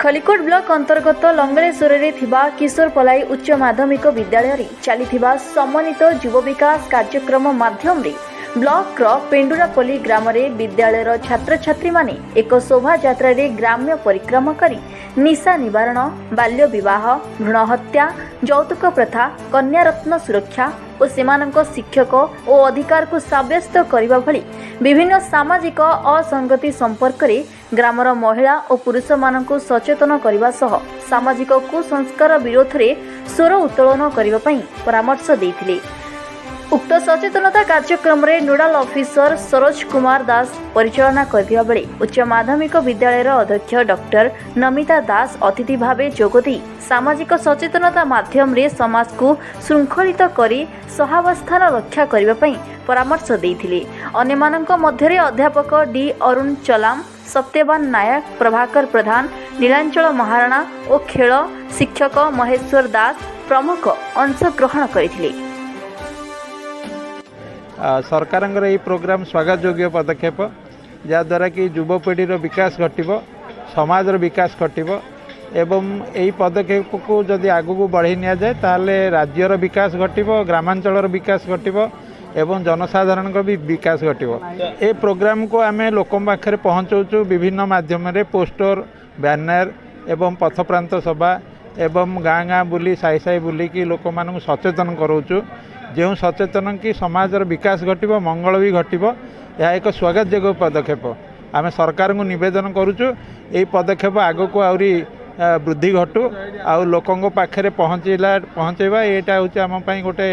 Khallikote block ଅନ୍ତର୍ଗତ ଲଙ୍ଗଳେଶ୍ୱରରେ ଥିବା କିଶୋରପଲାଇ ଉଚ୍ଚ ମାଧ୍ୟମିକ ବିଦ୍ୟାଳୟରେ ଚାଲିଥିବା ସମନ୍ୱିତ ଯୁବ ବିକାଶ କାର୍ଯ୍ୟକ୍ରମ ମାଧ୍ୟମରେ ବ୍ଲକର ପେଣ୍ଡୁରାପଲ୍ଲୀ ଗ୍ରାମରେ ବିଦ୍ୟାଳୟର ଛାତ୍ରଛାତ୍ରୀମାନେ ଏକ ଶୋଭାଯାତ୍ରାରେ ଗ୍ରାମ୍ୟ ପରିକ୍ରମା କରି ନିଶା ନିବାରଣ, ବାଲ୍ୟ ବିବାହ, ଭ୍ରୂଣ ହତ୍ୟା, ଯୌତୁକ ପ୍ରଥା, କନ୍ୟାରତ୍ନ ସୁରକ୍ଷା ଓ ସେମାନଙ୍କ ଶିକ୍ଷା ଓ ଅଧିକାରକୁ ସାବ୍ୟସ୍ତ କରିବା ଭଳି ବିଭିନ୍ନ ସାମାଜିକ ଅସଙ୍ଗତି ସମ୍ପର୍କରେ ଗ୍ରାମର ମହିଳା ଓ ପୁରୁଷମାନଙ୍କୁ ସଚେତନ କରିବା ସହ ସାମାଜିକ କୁସଂସ୍କାର ବିରୋଧରେ ସ୍ୱର ଉତ୍ତୋଳନ କରିବା ପାଇଁ ପରାମର୍ଶ ଦେଇଥିଲେ। ଉକ୍ତ ସଚେତନତା କାର୍ଯ୍ୟକ୍ରମରେ ନୋଡାଲ ଅଫିସର ସରୋଜ କୁମାର ଦାସ ପରିଚାଳନା କରିଥିବା ବେଳେ ଉଚ୍ଚ ମାଧ୍ୟମିକ ବିଦ୍ୟାଳୟର ଅଧ୍ୟକ୍ଷ ଡକ୍ଟର ନମିତା ଦାସ ଅତିଥି ଭାବେ ଯୋଗଦେଇ ସାମାଜିକ ସଚେତନତା ମାଧ୍ୟମରେ ସମାଜକୁ ଶୃଙ୍ଖଳିତ କରି ସହାବସ୍ଥାନ ରକ୍ଷା କରିବା ପାଇଁ ପରାମର୍ଶ ଦେଇଥିଲେ। ଅନ୍ୟମାନଙ୍କ ମଧ୍ୟରେ ଅଧ୍ୟାପକ ଡି ଅରୁଣ ଚଲାମ, ସତ୍ୟବାନ ନାୟକ, ପ୍ରଭାକର ପ୍ରଧାନ, ନୀଳାଞ୍ଚଳ ମହାରଣା ଓ ଖେଳ ଶିକ୍ଷକ ମହେଶ୍ୱର ଦାସ ପ୍ରମୁଖ ଅଂଶଗ୍ରହଣ କରିଥିଲେ। ସରକାରଙ୍କର ଏହି ପ୍ରୋଗ୍ରାମ ସ୍ୱାଗତ ଯୋଗ୍ୟ ପଦକ୍ଷେପ, ଯାହାଦ୍ୱାରା କି ଯୁବପିଢ଼ିର ବିକାଶ ଘଟିବ, ସମାଜର ବିକାଶ ଘଟିବ ଏବଂ ଏହି ପଦକ୍ଷେପକୁ ଯଦି ଆଗକୁ ବଢ଼େଇ ନିଆଯାଏ, ତାହେଲେ ରାଜ୍ୟର ବିକାଶ ଘଟିବ, ଗ୍ରାମାଞ୍ଚଳର ବିକାଶ ଘଟିବ ଏବଂ ଜନସାଧାରଣଙ୍କ ବି ବିକାଶ ଘଟିବ। ଏ ପ୍ରୋଗ୍ରାମକୁ ଆମେ ଲୋକଙ୍କ ପାଖରେ ପହଞ୍ଚାଉଛୁ ବିଭିନ୍ନ ମାଧ୍ୟମରେ, ପୋଷ୍ଟର, ବ୍ୟାନର ଏବଂ ପଥପ୍ରାନ୍ତ ସଭା ଏବଂ ଗାଁ ଗାଁ ବୁଲି, ସାହି ସାହି ବୁଲିକି ଲୋକମାନଙ୍କୁ ସଚେତନ କରାଉଛୁ, ଯେଉଁ ସଚେତନ କି ସମାଜର ବିକାଶ ଘଟିବ, ମଙ୍ଗଳ ବି ଘଟିବ। ଏହା ଏକ ସ୍ୱାଗତ ଯୋଗ୍ୟ ପଦକ୍ଷେପ। ଆମେ ସରକାରଙ୍କୁ ନିବେଦନ କରୁଛୁ, ଏହି ପଦକ୍ଷେପ ଆଗକୁ ଆହୁରି ବୃଦ୍ଧି ଘଟୁ ଆଉ ଲୋକଙ୍କ ପାଖରେ ପହଞ୍ଚାଇବା, ଏଇଟା ହେଉଛି ଆମ ପାଇଁ ଗୋଟେ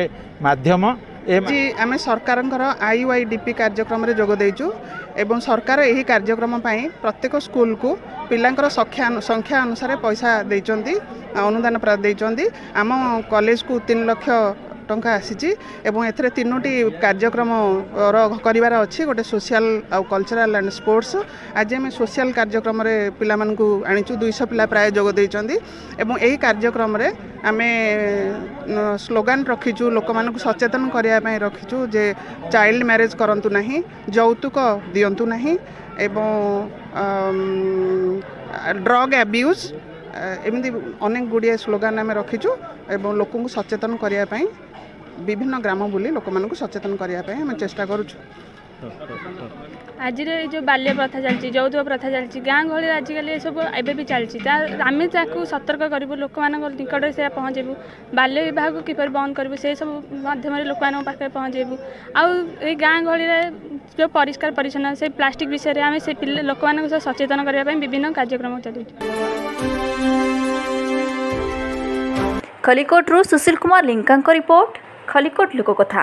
ମାଧ୍ୟମ ଏ। ଆଜି ଆମେ ସରକାରଙ୍କର ଆଇୱାଇଡିପି କାର୍ଯ୍ୟକ୍ରମରେ ଯୋଗ ଦେଇଛୁ ଏବଂ ସରକାର ଏହି କାର୍ଯ୍ୟକ୍ରମ ପାଇଁ ପ୍ରତ୍ୟେକ ସ୍କୁଲକୁ ପିଲାଙ୍କର ସଂଖ୍ୟା ଅନୁସାରେ ପଇସା ଦେଇଛନ୍ତି, ଅନୁଦାନ ଦେଇଛନ୍ତି। ଆମ କଲେଜକୁ 3 ଲକ୍ଷ ଟଙ୍କା ଆସିଛି ଏବଂ ଏଥିରେ ତିନୋଟି କାର୍ଯ୍ୟକ୍ରମର କରିବାର ଅଛି, ଗୋଟେ ସୋସିଆଲ ଆଉ କଲଚରାଲ ଆଣ୍ଡ ସ୍ପୋର୍ଟସ। ଆଜି ଆମେ ସୋସିଆଲ କାର୍ଯ୍ୟକ୍ରମରେ ପିଲାମାନଙ୍କୁ ଆଣିଛୁ। 200 ପିଲା ପ୍ରାୟ ଯୋଗ ଦେଇଛନ୍ତି ଏବଂ ଏହି କାର୍ଯ୍ୟକ୍ରମରେ ଆମେ ସ୍ଲୋଗାନ ରଖିଛୁ, ଲୋକମାନଙ୍କୁ ସଚେତନ କରିବା ପାଇଁ ରଖିଛୁ ଯେ ଚାଇଲ୍ଡ ମ୍ୟାରେଜ୍ କରନ୍ତୁ ନାହିଁ, ଯୌତୁକ ଦିଅନ୍ତୁ ନାହିଁ ଏବଂ ଡ୍ରଗ୍ ଆବ୍ୟୁଜ୍, ଏମିତି ଅନେକ ଗୁଡ଼ିଏ ସ୍ଲୋଗାନ ଆମେ ରଖିଛୁ ଏବଂ ଲୋକଙ୍କୁ ସଚେତନ କରିବା ପାଇଁ ବିଭିନ୍ନ ଗ୍ରାମ ବୁଲି ଲୋକମାନଙ୍କୁ ସଚେତନ କରିବା ପାଇଁ ଆମେ ଚେଷ୍ଟା କରୁଛୁ। ଆଜିର ଏଇ ଯେଉଁ ବାଲ୍ୟ ପ୍ରଥା ଚାଲିଛି, ଯୌତୁକ ପ୍ରଥା ଚାଲିଛି ଗାଁ ଗହଳିରେ, ଆଜିକାଲି ଏସବୁ ଏବେ ବି ଚାଲିଛି। ତା ଆମେ ତାକୁ ସତର୍କ କରିବୁ, ଲୋକମାନଙ୍କ ନିକଟରେ ସେୟା ପହଞ୍ଚେଇବୁ। ବାଲ୍ୟ ବିବାହକୁ କିପରି ବନ୍ଦ କରିବୁ, ସେସବୁ ମାଧ୍ୟମରେ ଲୋକମାନଙ୍କ ପାଖରେ ପହଞ୍ଚେଇବୁ। ଆଉ ଏଇ ଗାଁ ଗହଳିରେ ଯେଉଁ ପରିଷ୍କାର ପରିଚ୍ଛନ୍ନ, ସେଇ ପ୍ଲାଷ୍ଟିକ୍ ବିଷୟରେ ଆମେ ସେ ପିଲା ଲୋକମାନଙ୍କ ସହ ସଚେତନ କରିବା ପାଇଁ ବିଭିନ୍ନ କାର୍ଯ୍ୟକ୍ରମ ଚାଲିଛୁ। ଖଲିକୋଟରୁ ସୁଶୀଲ କୁମାର ଲିଙ୍କାଙ୍କ ରିପୋର୍ଟ, ଖଲିକୋଟ ଲୋକକଥା।